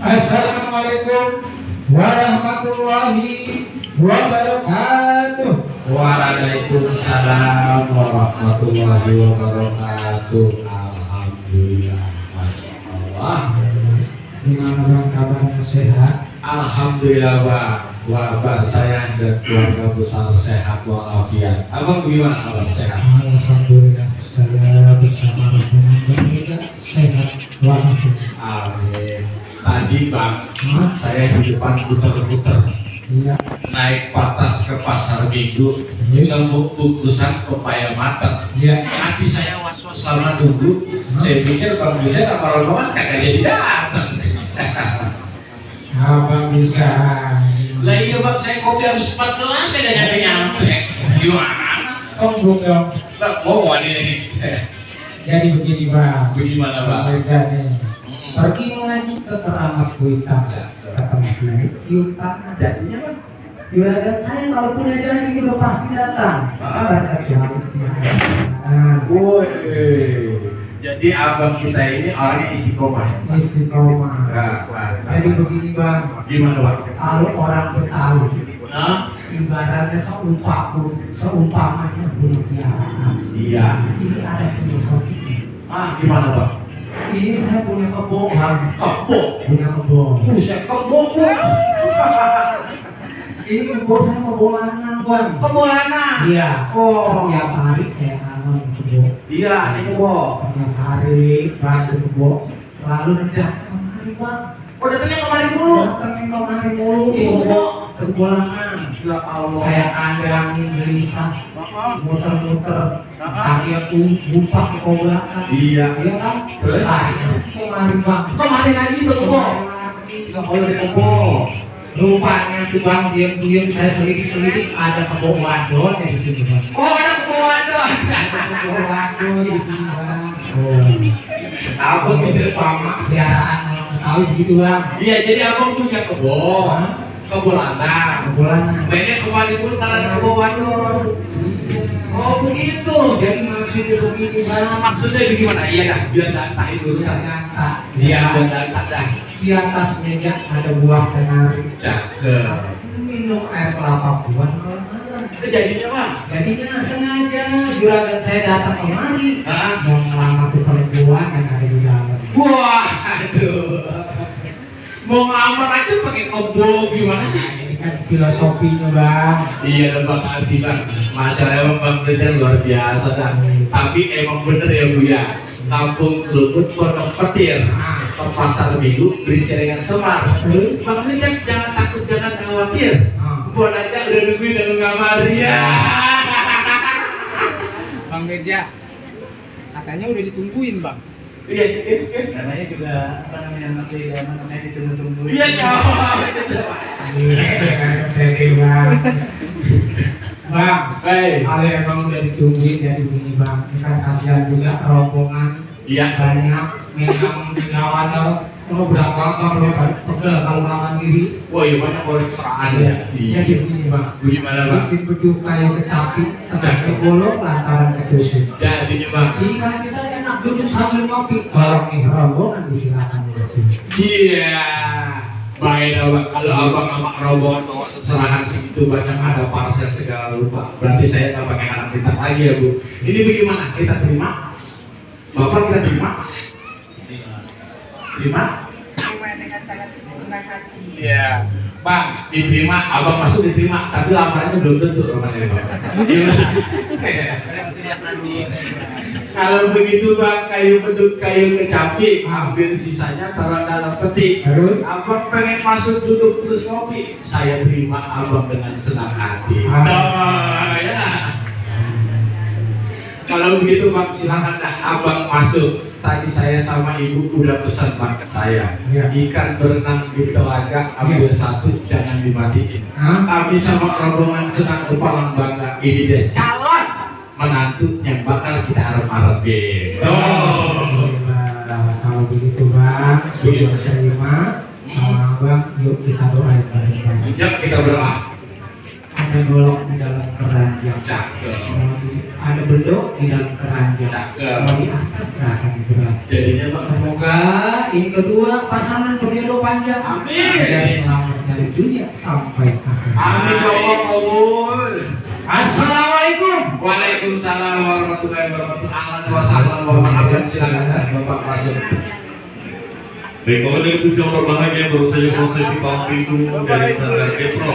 Assalamualaikum warahmatullahi wabarakatuh. Waalaikumsalam warahmatullahi wabarakatuh. Alhamdulillah, masya Allah. Gimana bang kabarnya, sehat? Alhamdulillah bang. Wabah saya dan keluarga besar sehat walafiat. Abang gimana kabar, sehat? Alhamdulillah, saya bersama rombongan berbeda sehat walafiat. Amin. Tadi bang, saya di depan puter-puter Iya. naik patas ke pasar minggu, nemu bungkusan pepaya matang. Iya. Hati saya was-was selama nunggu. Saya pikir bang bisa sama rombongan kagak jadi datang. Abang bisa. Lah iya bang, saya kopi habis 4 gelas saya gak nyampe. Gimana? Tunggu dong. Lah mau ini. Jadi begini bang. Bagaimana bang? Mereka nih pergi mengaji ke Keramat Kuitang. Ketemu si Utang. Jadinya bang? Juragan saya kalau punya janji udah pasti datang. Karena kecuali Woi. Jadi abang kita ini orangnya istiqomah. istiqomah. Jadi begini bang, Gimana bang? kalau orang Betawi Hah? ibaratnya seumpamanya burung piaraan. Iya. Ini ada filosofi. Gimana bang? Ini saya punya kebun bang. Kebun? Punya kebun. Buset, kebun bang. Ini kebun saya kebulanan bang. Kebulanan? Iya. Oh. Setiap hari saya tanam kebun. Iya, ini kebun. Setiap hari bantu kebun. Selalu datang kemari bang. Oh datangnya kemari mulu? Datangnya kemari mulu. Itu kebun? Kebulanan. Ya Allah. Saya kandangin gelisah. Muter-muter. Akhirnya bupak ke belakang. Iya. Iya kan? Terus? Kemari bang. Kemari lagi tuh kebun? Kalau di kebun. Rupanya tuh bang, diam-diam saya selidik-selidik ada kebun wadon di sini bang. Oh ada kebun wadon. Ada kebun wadon di sini bang. Abang bisa Pamak siaraan orang Betawi begitu bang. Iya, jadi abang punya kebun. Kebulanan. Kebulanan. Mainnya kembali dulu kalau ada kebun wadon. Oh begitu. Jadi maksudnya begini bang. Maksudnya bagaimana? Iya dah, biar dantahin urusan. Iya, biar dantah dah. Di atas meja ada buah kenari. Cakep. Minum air kelapa buah. Itu jadinya bang? Jadinya sengaja juragan saya datang kemari. Hah? Mau ngelamar tuh perempuan yang ada di dalam. Wah, aduh. Mau ngelamar aja pakai kebun gimana sih? Ini kan filosofinya bang. Iya dan bang Arti bang, masalah emang bang Beda luar biasa dah. Tapi emang bener ya bu ya, kampung Kelukut Pondok Petir ke pasar minggu beli celengan semar. Terus? Bang Rijal jangan takut, jangan khawatir. Buat aja udah nungguin dan ngamar ya. Bang Mirja, katanya udah ditungguin bang. Iya, Namanya juga apa namanya nanti namanya ditunggu-tunggu. iya jawab. Oke bang. Bang, Hei, kalau emang udah ditungguin dari ini bang, ini kan kasihan juga rombongan. iya. Banyak memang dilawan mau berapa kalau pegel kalau lawan diri. Wah, iya banyak orang seraan ya. Jadi begini bang. Gimana bang? Bikin beduk kayu kecapi, tegak bolong lantaran ketusuk. Jadinya bang. Jadi kan kita enak duduk sambil ngopi. Kalau nih rombongan disilakan di sini. Iya. Baik abang, kalau abang sama rombongan bawa seserahan segitu banyak ada parcel segala lupa. Berarti saya nggak pakai anak minta lagi ya bu. Ini bagaimana? Kita terima? Bapak kita terima? Terima? Terima dengan sangat senang hati. Iya. Bang, diterima, abang masuk diterima, tapi lamarannya belum tentu namanya bang. Kalau begitu bang, kayu beduk, kayu kecapi, ambil sisanya taruh dalam peti. Terus? Abang pengen masuk duduk terus ngopi, saya terima abang dengan senang hati. Ah. Ya. Kalau begitu bang, silakan dah abang masuk. Tadi saya sama ibu udah pesan bang ke saya, Ya. ikan berenang di telaga ambil satu, jangan dimatiin. Hah? Kami sama rombongan sedang kepalang bangga, ini dia calon menantu yang bakal kita harap-harapin. Nah, kalau begitu bang, sudah terima sama abang, yuk kita doain bareng-bareng. Yuk kita berdoa. Ada golok di dalam keranjang. Cakep. ada bedok di dalam keranjang. Cakep. Kalau diangkat rasanya berat. Jadinya Pak. Semoga ini kedua pasangan berjodoh panjang. Amin. Dan selamat dari dunia sampai akhir. Amin ya Allah kabul. Assalamualaikum. Waalaikumsalam warahmatullahi wabarakatuh. Ahlan wa sahlan wa marhaban. Silakan Bapak Masuk. Baik, kalau dari usia berbahagia baru saja prosesi pawang pintu dari Sanggar Kepro.